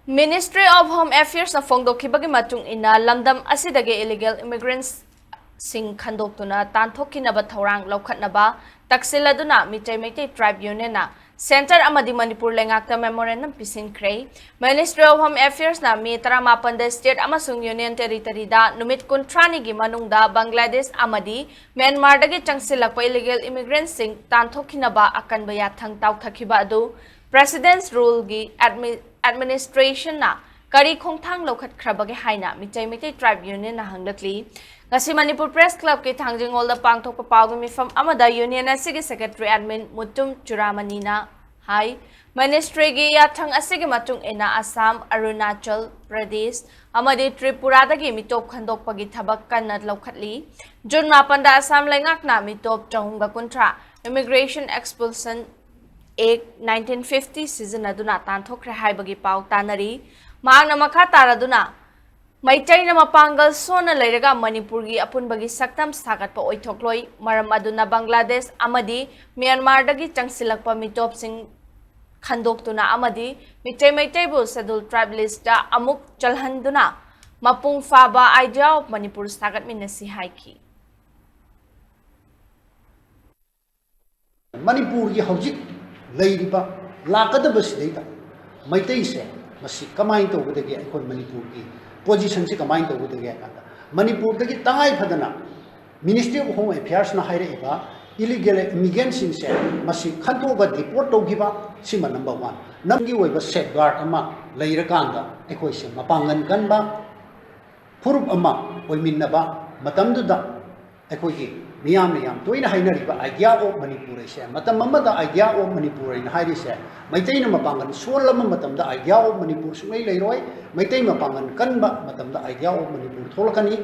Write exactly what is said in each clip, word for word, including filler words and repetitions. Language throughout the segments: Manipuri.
Ministry of Home Affairs ꯅ ꯐꯣꯡꯗꯣꯛꯈꯤꯕꯒꯤ ꯃꯇꯨꯡ ꯏꯟꯅ, ꯂꯝꯗꯝ ꯑꯁꯤꯗꯒꯤ illegal immigrants ꯁꯤꯡ ꯈꯟꯗꯣꯛꯇꯨꯅ ꯇꯥꯟꯊꯣꯛꯈꯤꯅꯕ ꯊꯧꯔꯥꯡ ꯂꯧꯈꯠꯅꯕ ꯇꯛꯁꯤꯜꯂꯗꯨꯅ ꯃꯤꯇꯩ ꯃꯩꯇꯩ Tribe Union ꯅ Centre ꯑꯃꯗꯤ Manipur ꯂꯩꯉꯥꯛꯇ memorandum ꯄꯤꯁꯤꯟꯈ꯭ꯔꯦ꯫ Ministry of Home Affairs ꯅ May ꯇꯔꯥꯃꯥꯄꯟꯗ state ꯑꯃꯁꯨꯡ Union Territory ꯗ ꯅꯨꯃꯤꯠ ꯀꯨꯟꯊ꯭ꯔꯥꯅꯤꯒꯤ ꯃꯅꯨꯡꯗ ꯕꯪꯒ꯭ꯂꯥꯗꯦꯁ ꯑꯃꯗꯤ ꯃ꯭ꯌꯥꯟꯃꯥꯔꯗꯒꯤ ꯆꯪꯁꯤꯜꯂꯛꯄ illegal immigrants ꯁꯤꯡ ꯇꯥꯟꯊꯣꯛꯈꯤꯅꯕ ꯑꯀꯟꯕ ꯌꯥꯊꯪ ꯇꯥꯎꯊꯈꯤꯕ ꯑꯗꯨ President's Rule ꯒꯤ ꯑꯦꯗꯃꯤ-, administration ꯅ ꯀꯔꯤ ꯈꯣꯡꯊꯥꯡ ꯂꯧꯈꯠꯈ꯭ꯔꯕꯒꯦ ꯍꯥꯏꯅ ꯃꯤꯇꯩ ꯃꯩꯇꯩ Tribe Union ꯅ ꯍꯪꯂꯛꯂꯤ꯫ ꯉꯁꯤ ꯃꯅꯤꯄꯨꯔ Press Club ꯀꯤ ꯊꯥꯡꯖꯤꯡ ꯍꯣꯜꯗ ꯄꯥꯡꯊꯣꯛꯄ ꯄꯥꯎꯒꯤ ꯃꯤꯐꯝ ꯑꯃꯗ Union ꯑꯁꯤꯒꯤ Secretary Admin ꯃꯨꯇꯨꯝ ꯆꯨꯔꯥꯃꯅꯤꯅ ꯍꯥꯏ, Ministry ꯒꯤ ꯌꯥꯊꯪ ꯑꯁꯤꯒꯤ ꯃꯇꯨꯡ ꯏꯟꯅ ꯑꯁꯥꯝ, ꯑꯔꯨꯅꯥꯆꯜ ꯄ꯭ꯔꯗꯦꯁ ꯑꯃꯗꯤ ꯇ꯭ꯔꯤꯄꯨꯔꯥꯗꯒꯤ ꯃꯤꯇꯣꯞ ꯈꯟꯗꯣꯛꯄꯒꯤ ꯊꯕꯛ ꯀꯟꯅ ꯂꯧꯈꯠꯂꯤ꯫ ꯖꯨꯟ ꯃꯥꯄꯟꯗ ꯑꯁꯥꯝ ꯂꯩꯉꯥꯛꯅ ꯃꯤꯇꯣꯞ ꯆꯍꯨꯝꯒ ꯀꯨꯟꯊ꯭ꯔꯥ Immigration Expulsion Act nineteen fifty ꯁꯤꯖꯤꯟꯅꯗꯨꯅ ꯇꯥꯟꯊꯣꯛꯈ꯭ꯔꯦ ꯍꯥꯏꯕꯒꯤ ꯄꯥꯎ ꯇꯥꯅꯔꯤ꯫ ꯃꯍꯥꯛꯅ ꯃꯈꯥ ꯇꯥꯔꯗꯨꯅ, ꯃꯩꯇꯩꯅ ꯃꯄꯥꯡꯒꯜ ꯁꯣꯟꯅ ꯂꯩꯔꯒ ꯃꯅꯤꯄꯨꯔꯒꯤ ꯑꯄꯨꯟꯕꯒꯤ ꯁꯛꯇꯝ ꯁꯥꯒꯠꯄ ꯑꯣꯏꯊꯣꯛꯂꯣꯏ꯫ ꯃꯔꯝ ꯑꯗꯨꯅ ꯕꯪꯒ꯭ꯂꯥꯗꯦꯁ ꯑꯃꯗꯤ ꯃ꯭ꯌꯥꯟꯃꯥꯔꯗꯒꯤ ꯆꯪꯁꯤꯜꯂꯛꯄ ꯃꯤꯇꯣꯞꯁꯤꯡ ꯈꯟꯗꯣꯛꯇꯨꯅ ꯑꯃꯗꯤ ꯃꯤꯇꯩ ꯃꯩꯇꯩꯕꯨ Scheduled Tribe List ꯇ ꯑꯃꯨꯛ ꯆꯜꯍꯟꯗꯨꯅ ꯃꯄꯨꯡ ꯐꯥꯕ Idea of ꯃꯅꯤꯄꯨꯔ ꯁꯥꯒꯠꯃꯤꯟꯅꯁꯤ ꯍꯥꯏꯈꯤ꯫ ꯃꯅꯤꯄꯨꯔꯒꯤ ꯍꯧꯖꯤꯛ ꯂꯩꯔꯤꯕ, ꯂꯥꯛꯀꯗꯕꯁꯤꯗꯩꯗ ꯃꯩꯇꯩꯁꯦ ꯃꯁꯤ ꯀꯃꯥꯏꯅ ꯇꯧꯒꯗꯒꯦ, ꯑꯩꯈꯣꯏ ꯃꯅꯤꯄꯨꯔꯒꯤ position ꯁꯤ ꯀꯃꯥꯏꯅ ꯇꯧꯒꯗꯒꯦ ꯍꯥꯏ ꯀꯥꯟꯗ, ꯃꯅꯤꯄꯨꯔꯗꯒꯤ ꯇꯉꯥꯏ ꯐꯗꯅ Ministry of Home Affairs ꯅ ꯍꯥꯏꯔꯛꯏꯕ illegal immigrant ꯁꯤꯡꯁꯦ ꯃꯁꯤ ꯈꯟꯗꯣꯛꯑꯒ deport ꯇꯧꯈꯤꯕ, ꯁꯤꯃ number one꯫ ꯅꯪꯒꯤ ꯑꯣꯏꯕ safeguard ꯑꯃ ꯂꯩꯔꯀꯥꯟꯗ ꯑꯩꯈꯣꯏꯁꯦ ꯃꯄꯥꯡꯒꯜ ꯀꯟꯕ ꯐꯨꯔꯨꯞ ꯑꯃ ꯑꯣꯏꯃꯤꯟꯅꯕ ꯃꯇꯝꯗꯨꯗ, ꯑꯩꯈꯣꯏꯒꯤ ꯃꯤꯌꯥꯝꯅ ꯌꯥꯝ ꯇꯣꯏꯅ ꯍꯥꯏꯅꯔꯤꯕ Idea of ꯃꯅꯤꯄꯨꯔ ꯍꯥꯏꯁꯦ, ꯃꯇꯝ ꯑꯃꯗ Idea of ꯃꯅꯤꯄꯨꯔ ꯍꯥꯏꯅ ꯍꯥꯏꯔꯤꯁꯦ, ꯃꯩꯇꯩꯅ ꯃꯄꯥꯡꯒꯜ ꯁꯣꯜꯂꯕ ꯃꯇꯝꯗ Idea of ꯃꯅꯤꯄꯨꯔ ꯁꯨꯡꯂꯩ ꯂꯩꯔꯣꯏ꯫ ꯃꯩꯇꯩ ꯃꯄꯥꯡꯒꯜ ꯀꯟꯕ ꯃꯇꯝꯗ Idea of ꯃꯅꯤꯄꯨꯔ ꯊꯣꯛꯂꯛꯀꯅꯤ꯫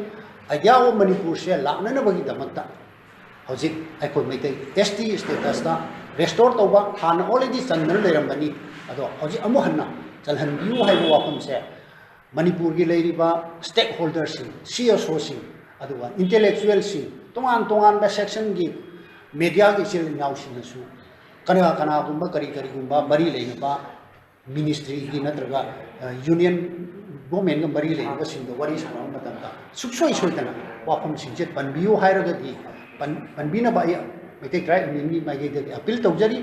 Idea of ꯃꯅꯤꯄꯨꯔꯁꯦ ꯂꯥꯛꯅꯅꯕꯒꯤꯗꯃꯛꯇ ꯍꯧꯖꯤꯛ ꯑꯩꯈꯣꯏ ꯃꯩꯇꯩ S T status ꯇ restore ꯇꯧꯕ, ꯍꯥꯟꯅ already ꯆꯟꯗꯅ ꯂꯩꯔꯝꯕꯅꯤ, ꯑꯗꯣ ꯍꯧꯖꯤꯛ ꯑꯃꯨꯛ ꯍꯟꯅ ꯆꯜꯍꯟꯕꯤꯌꯨ ꯍꯥꯏꯕ ꯋꯥꯐꯝꯁꯦ ꯃꯅꯤꯄꯨꯔꯒꯤ ꯂꯩꯔꯤꯕ stakeholder ꯁꯤꯡ, C S O ꯁꯤꯡ, ꯑꯗꯨꯒ intellectual ꯁꯤꯡ, ꯇꯣꯉꯥꯟ ꯇꯣꯉꯥꯟꯕ section ꯒꯤ media ꯒꯤ ꯏꯆꯤꯜ ꯏꯅꯥꯎꯁꯤꯡꯅꯁꯨ ꯀꯅꯥ ꯀꯅꯥꯒꯨꯝꯕ ꯀꯔꯤ ꯀꯔꯤꯒꯨꯝꯕ ꯃꯔꯤ ꯂꯩꯅꯕ ꯃꯤꯅꯤꯁꯇ꯭ꯔꯤꯒꯤ ꯅꯠꯇ꯭ꯔꯒ ꯌꯨꯅꯤꯌꯟ ꯒꯣꯔꯃꯦꯟꯒ ꯃꯔꯤ ꯂꯩꯅꯕꯁꯤꯡꯗ ꯋꯥꯔꯤ ꯁꯥꯟꯅꯕ ꯃꯇꯝꯗ ꯁꯨꯡꯁꯣꯏ ꯁꯣꯏꯗꯅ ꯋꯥꯐꯝꯁꯤꯡꯁꯦ ꯄꯟꯕꯤꯌꯨ ꯍꯥꯏꯔꯒꯗꯤ ꯄꯟ- ꯄꯟꯕꯤꯅꯕ ꯑꯩ ꯃꯩꯇꯩ ꯇ꯭ꯔꯥꯏꯕ ꯌꯨꯅꯤꯌꯟꯒꯤ ꯃꯥꯏꯀꯩꯗꯒꯤ ꯑꯄꯤꯜ ꯇꯧꯖꯔꯤ꯫